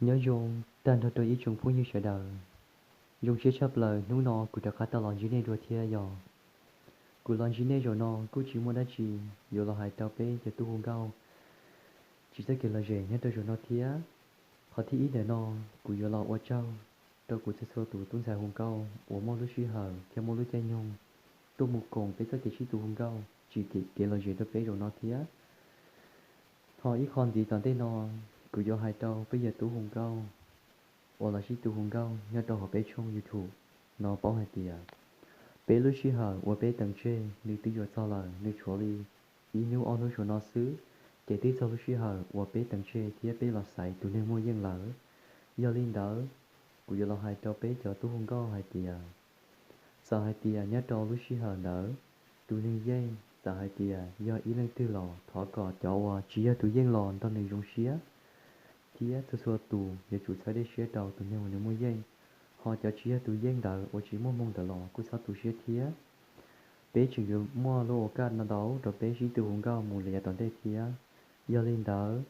Nyob zoo tag nrho rau ib tsoom phooj ywg sawv daws. Zoo siab tshaj plaws hnub no kuv rov qab tau los ntsib nej dua thiab yog. Kuv los ntsib nej zaum no kuj tsis muaj dab tsi yuav los hais rau peb cov tub hu nkauj tsis txoj kev lom zem nyob rau zaum no thiab. Qhov thib ib ntawm no, kuv yuav los ua tsaug rau kuv txhua txhua tus tub ntxhais hu nkauj uas muaj lub sij hawm thiab muaj lub caij nyoog tuaj mus koom peb txoj kev sib tw hu nkauj tsis kev lom zem rau peb zaum no thiab. Ho ib qho ntxiv tom ntej no, kuv yuav hais rau peb yog tub hu nkauj uas los sib tw hu nkauj nyob rau hauv peb tshooj YouTube no paub hais tias peb lub sij hawm uas peb teem tseg nws twb yuav txog lawm, nws tshuav li ib hnub ob hnub saum no xwb, ces twb txog lub sij hawm uas peb teem tseg thiab peb los xaiv tus neeg muaj yeej lawm. Yog li ntawd, kuv yuav los hais rau peb cov tub hu nkauj hais tias, txawm hais tias nyob rau lub sij hawm ntawd tus neeg yeej txawm hais tias yog ib leej twg los thov kom cov uas tsis yog tus yeej los nrog nws zoo siab, thiab txhua txhua tus yuav tsum txhawb dej siab rau tus neeg uas nws muaj yeej. Ho cov tsis yog tus yeej ntawd uas tsis muaj hmoo ntawd los kuj txhob tu siab thiab. Peb tseem yuav muaj lub ua kaj ntau ntau rau peb sib tw hu nkauj mus li yav tom ntej thiab. Yog li ntawd,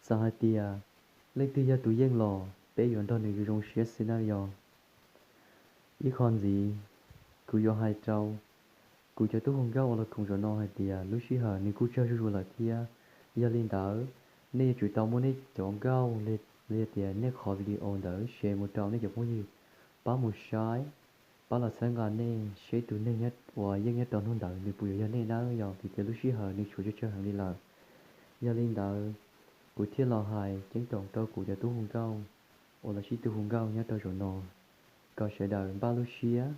txawm hais tias leej twg yog tus yeej los peb yuav nrog nws zoo zoo siab xwb na yog. Ib qho ntxiv, kuv yuav hais rau kuv cov tub hu nkauj uas los koom zaum no hais tias lub sij hawm nws kuj tsawg zuj zus lawm thiab. Yog li ntawd, nej yuav tsum tau muab nej cov nkauj li hais tias nej qhov video ntawd share mus rau nej cov phooj ywg pab mus saib, pab los txhawb nqa nej seb tus neeg uas yeej nyob rau hnub ntawd nws puas yuav yog nej nawb yog, vim tias lub sij hawm nws tshuav tsawg tsawg heev li lawm. Yog li ntawd, kuv thiaj los hais ceeb toom rau kuv cov tub hu nkauj uas los sib tw hu nkauj nyob rau zaum no, kom sawv daws npaj lub siab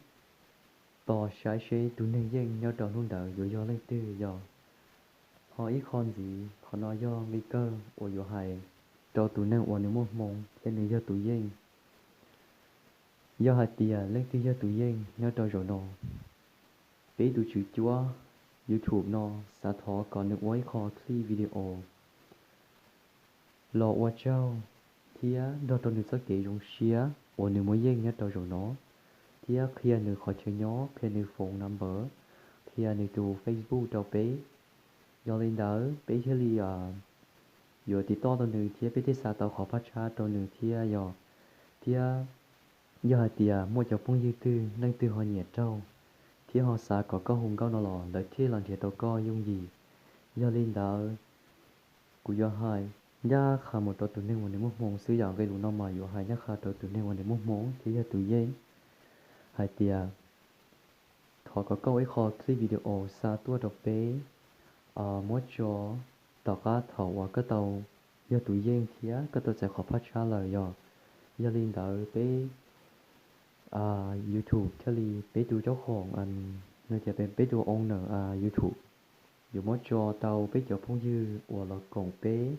tos saib seb tus neeg yeej nyob rau hnub ntawd yuav yog leej twg yog. Ho ib qho ntxiv, qhov no yog nqi kawg uas yuav hais rau tus neeg uas nws muaj hmoo thiab nws yog tus yeej. Yog hais tias leej twg yog tus yeej nyob rau zaum no, peb tus tswv cuab YouTube no xav thov kom nws ua ib qho clip video los ua tsaug thiab nrog rau nws txoj kev zoo siab uas nws muaj yeej nyob rau zaum no, thiab qhia nws qhov chaw nyob, qhia nws phone number, qhia nws tus Facebook rau peb. Yog li ntawd peb thiaj li yuav tiv toj tau nws thiab peb thiaj xa tau qhov phaj tshab rau nws thiab yog. Thiab yog hais tias muaj cov phooj ywg twg leej twg ho nyiam raug thiab ho xav kom koj hu nkauj no los lawv thiaj los nrhiav tau koj yooj yim. Yog li ntawd, kuv yuav hais ncaj qha mus rau tus neeg uas nws muaj hmoo xwb yom, nqe lus no mas yuav hais ncaj qha rau tus neeg uas nws muaj hmoo thiab yog tus yeej hais tias thov kom koj ua ib qho clip video xa tuaj rau peb muab tso tom qab thaum uas koj tau yog tus yeej thiab koj tau txais qhov phaj tshab lawm yog. Yog li ntawd peb YouTube thiaj li peb tus caub khoom, peb tus owner YouTube yuav muab tso rau peb cov phooj ywg uas los koom peb,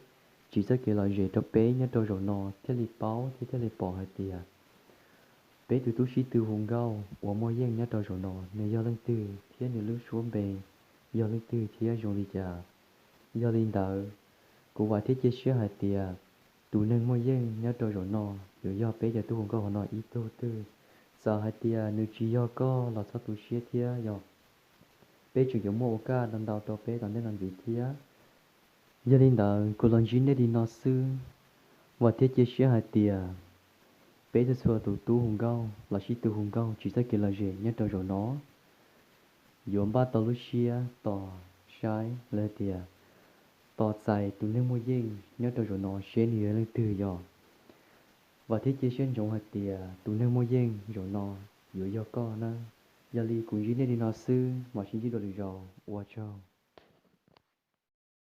tsim txoj kev lom zem rau peb nyob rau zaum no thiaj li paub thiab thiaj li pom hais tias peb tus tub sib tw hu nkauj uas muaj yeej nyob rau zaum no nws yog leej twg thiab nws lub suab npe yog leej twg thiab zoo li cas. Yog li ntawd, kuv vam thiab cia siab hais tias tus neeg muaj yeej nyob rau zaum no yuav yog peb cov tub hu nkauj hauv no ib tug twg. Txawm hais tias nws tsis yog koj los txhob tu siab thiab yog, peb tseem yuav muaj ua kaj ntau ntau rau peb tom ntej no ntxiv thiab. Yog li ntawd kuv los ntsib nej li no xwb, vam thiab cia siab hais tias peb txhua txhua tus tub hu nkauj los sib tw hu nkauj tsim txoj kev lom zem nyob rau zaum no yuav npaj tau lub siab tos saib los hais tias tos txais tus neeg muaj yeej nyob rau zaum no seb nws yog leej twg yog. Vam thiab cia siab ntsoov hais tias tus neeg muaj yeej zaum no yuav yog koj nawb. Yog li kuv ntsib nej li no xwb, mam sib ntsib dua lwm zaus, ua tsaug.